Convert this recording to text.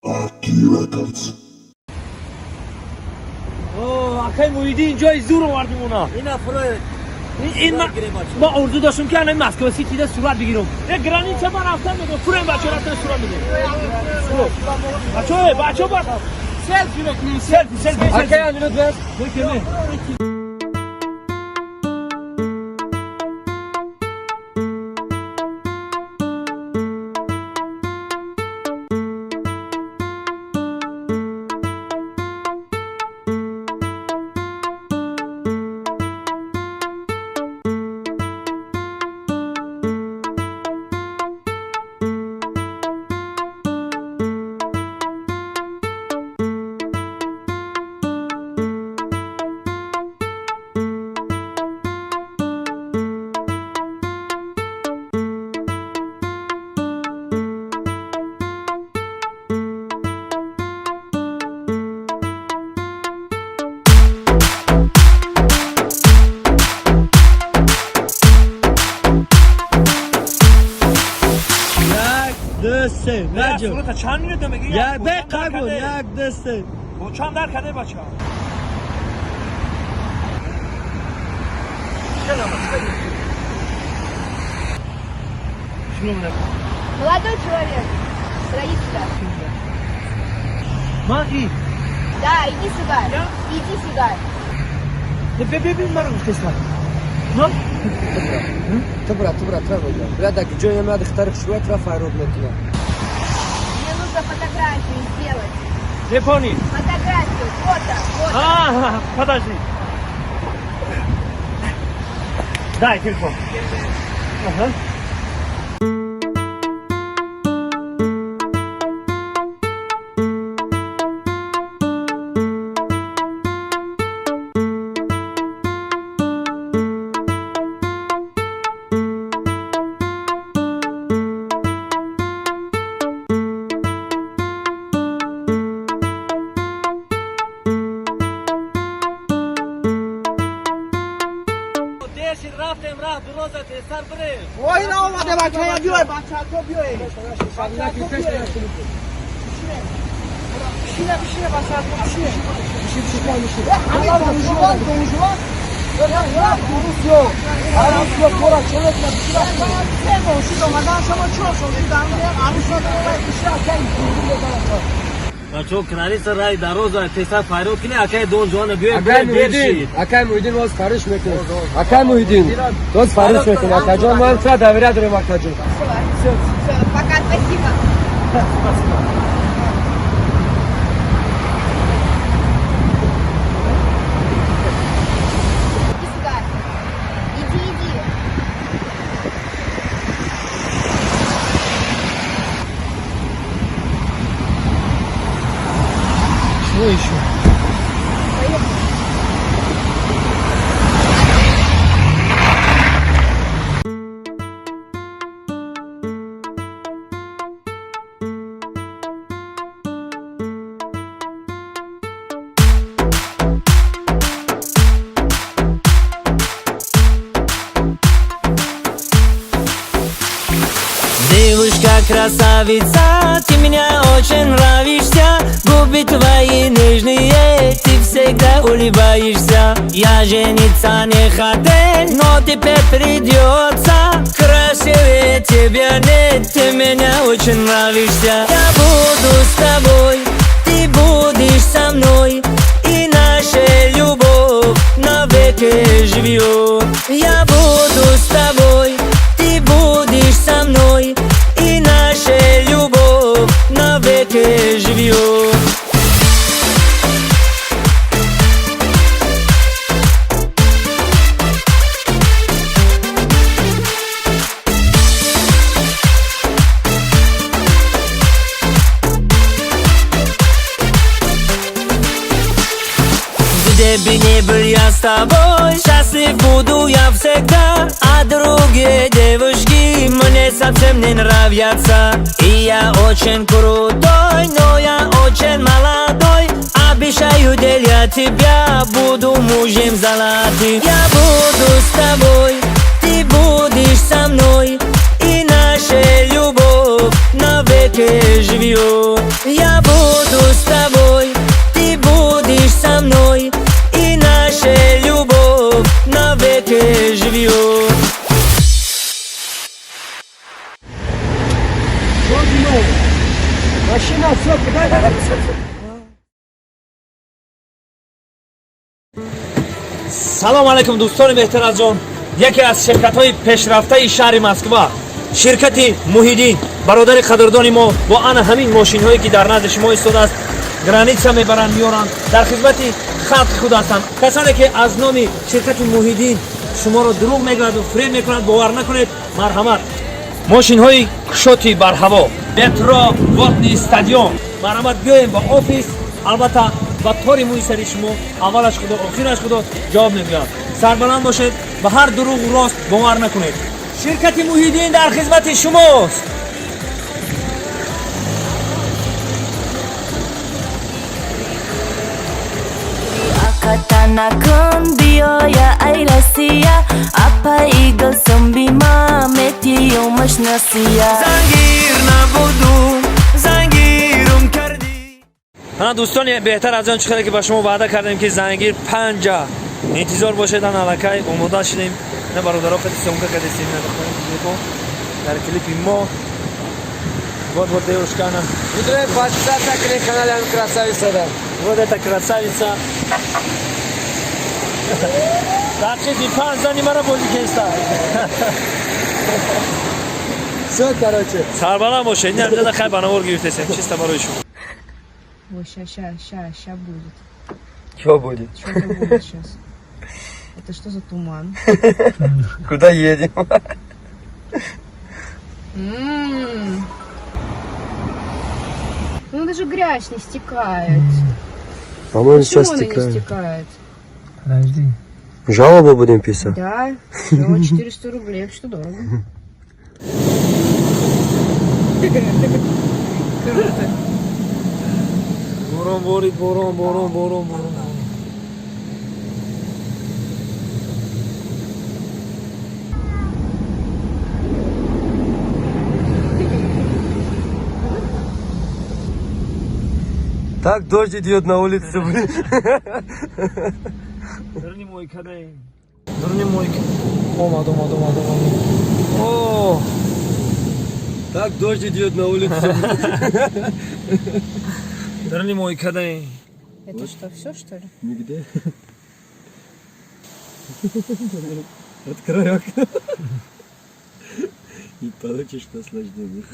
Aki Records. Акай Муҳиддин, ҷои зур овардим уна. Ина фурои. Ин ма орзу доштам, ки ана Москва Ситида сурат бигирам. Э, граница ма рафтан мегӯям, фуроем, бачо, рафтан сурат бигирем. Бачо, бачо, ба селфи мекунем, селфи, селфи. Акай, минут бес. Мекунем. Як, ду, се. Наҷо. Сурата чанд минут мегӣ? Як, бе қабул. Як, ду, се. Бо чанд дар каде, бача? Молодой человек, садись сюда. Ма и Да, иди сюда. Я? Иди сюда. Бе, бе, бе, маро гуфтеста. Но? Ту бра, ту бра, тра бра. Бра, да ҷои ма духтари хушрӯя тра файрод мекунам. Мне нужно фотографию сделать. Не понял. Фотографию, фото, фото. А, подожди. Дай телефон. Ага. Рафтем, раҳ дуроза тезтар бирем. Ой, наомаде, бачая, биёй, бачако, биёй. Бачако, биёй. Бишине, бишине, бачако, бишине. Ҳамин донжуван, донжуван. Арусё, арусё, кора человек на бишина. Се бошид омадан, шумо чор шошид, арусё, бишина, кай. Бачо, граница рай дароза, тезтар файрод кини, акай Дон Жуана биёй. Акай Муҳиддин, акай Муҳиддин, боз фариш мекунем. Акай Муҳиддин, боз фариш мекунем. Акаҷон, мо тра доверия дорем, акаҷон. Все, все, пока, спасибо. Спасибо. Иди сюда. Иди, иди. Чего еще? Поехали. Девушка красавица, ты меня очень нравишься. Губы твои нежные, ты всегда улыбаешься. Я жениться не хотел, но теперь придется. Красивее тебя нет, ты меня очень нравишься. Я буду с тобой, ты будешь со мной, и наша любовь навеки живет. Я буду с тобой, ты будешь со мной, и наша любовь навеки живет. Где бы ни был я с тобой, счастлив буду я всегда. А другие девушки мне совсем не нравятся. И я очень крутой, но я очень молодой. Обещаю для тебя, буду мужем золотым. Я буду с тобой, ты будешь со мной, и наша любовь навеки живет. Я буду Машина, все, кидай, давай. Салом алейкум, дӯстони беҳтаразҷон. Яке аз ширкатҳои пешрафтаи шаҳри Москва, ширкати Муҳиддин, бародари қадрдони мо, бо ана ҳамин мошинҳое, ки дар назди шумо истодааст, граница мебаранд, меоранд, дар хизмати халқи худ ҳастанд. Касоне ки аз номи ширкати Муҳиддин шуморо дурӯғ мегӯяду фиреб мекунад, бовар накунед. Марҳамат, мошинҳои кушоти барҳаво, метро Водный стадион, марҳамат, биёем ба офис. Албатта, ба тори мӯи сари шумо аввалаш худо, охираш худо ҷавоб мегӯяд. Сарбаланд бошед, ба ҳар дурӯғу рост бовар накунед. Ширкати Муҳиддин дар хизмати шумост. Аката накун, биёя, ай Россия, апаи гулсумби ма метиёмаш насия. Зангир набуду, зангирум кардӣ. Ана, дӯстони беҳтар аз он, чӣ хеле ки ба шумо ваъда кардем, ки зангир панҷа интизор бошед, ан аллакай омода шудем. На, бародаро, қади съёмка кардесем, на духтари дар клипи мо. Вот, вот девушка, она. Будем подписаться на канале красавица, да. Вот эта красавица. Дар чизи панҷ зани мара бозӣ кеста. Все, короче. Сарбаланд бошед. Ин ҳамҷада хай ба навор гирифтесем, чисто барои шумо. Ой, ща, ща, ща, ща будет. Что будет? Что-то будет сейчас. Это что за туман? Куда едем? М. Ну даже грязь не стекает. По-моему, Почему сейчас она не стекает. стекает? Подожди. Жалобу будем писать? Да, всего 400 рублей, что дорого. Круто. Борон борид, борон, борон, борон, борон. Так дождь идет на улице, блин. Дурни мойка даем. Дурни мойка. Омад, омад, омад, омад. О, Так дождь идет на улице. Дурни мойка даем. Это что, все, что ли? Нигде. Открой окно. И получишь наслаждение.